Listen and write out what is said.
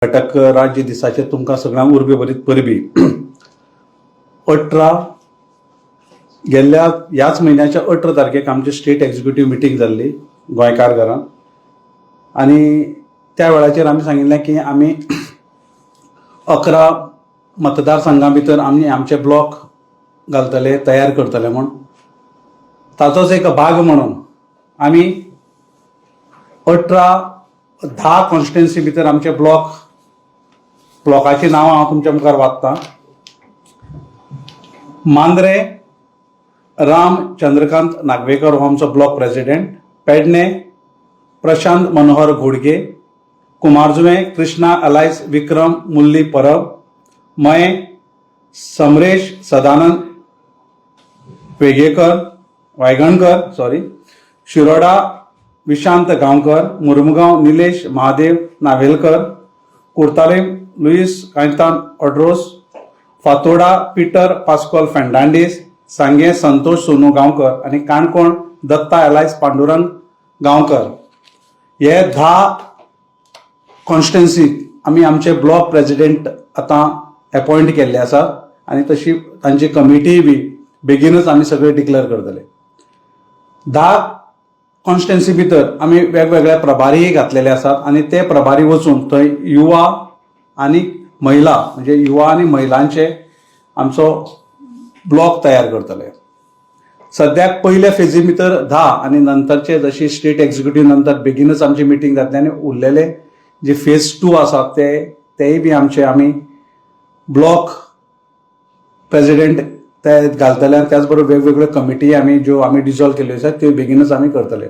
घटक राज्य दिसाचे तुमकां सगळ्यांक उर्बे भरीत परबी. 18, गेल्ल्या ह्याच म्हयन्याच्या 18 तारखेक आमची स्टेट एक्झिक्युटीव मिटींग जाल्ली गोंयकार घरांत आनी त्या वेळाचेर आमी सांगिल्लें की आमी 11 मतदारसंघां भितर आमी आमचे ब्लॉक घालतले, तयार करतले म्हूण. ताचोच एक भाग म्हणून आमी 18, 10 कॉन्स्टिट्युएन्सी भितर आमचे ब्लॉक, ब्लॉकाची नांवां हांव तुमच्या मुखार वाचतां. मांद्रे, राम चंद्रकांत नागवेकर हो आमचो ब्लॉक प्रेसिडेंट. पेडणे, प्रशांत मनोहर घोडगे. Kumbharjuve, Krishna alias Vikram Mulli Parab. Mayem, Samresh Sadanand Vegekar, Vaigankar sorry. Siroda, Vishant Gaonkar. Mormugao, Nilesh Mahadev Navelkar. Kurtale, Luis Caitan ऑड्रोस. Fatorda, Peter Pascal Fernandes. Sanguem, Santosh Sonu Gaonkar आनी काणकोण, दत्ता एलायस पांडुरंग गांवकर. हे 10 कॉन्स्टिट्युएन्सीक आमी आमचे ब्लॉक प्रेसिडेंट आतां एपॉयंट केल्ले आसात आनी तशी तांची कमिटीय बी बेगीनच आमी सगळे डिक्लेअर करतले. 10 कॉन्स्टिट्युएन्सी भितर आमी वेगवेगळे प्रभारीय घातलेले आसात आनी ते प्रभारी वचून थंय युवा आनी महिला, म्हणजे युवा आनी महिलांचे आमचो ब्लॉक तयार करतले. सद्याक पयल्या फेजी भितर 10 आनी नंतरचे जशी स्टेट एक्झिक्युटीव नंतर बेगीनच आमची मिटींग जातली आनी उरलेले जे फेज 2 आसात ते तेय बी आमचे आमी ब्लॉक प्रेसिडेंट ते घालतले आनी त्याच बरोबर वेगवेगळ्यो कमिटी आमी ज्यो आमी डिजॉल्व केल्ल्यो आसात, त्यो बेगीनच आमी करतले.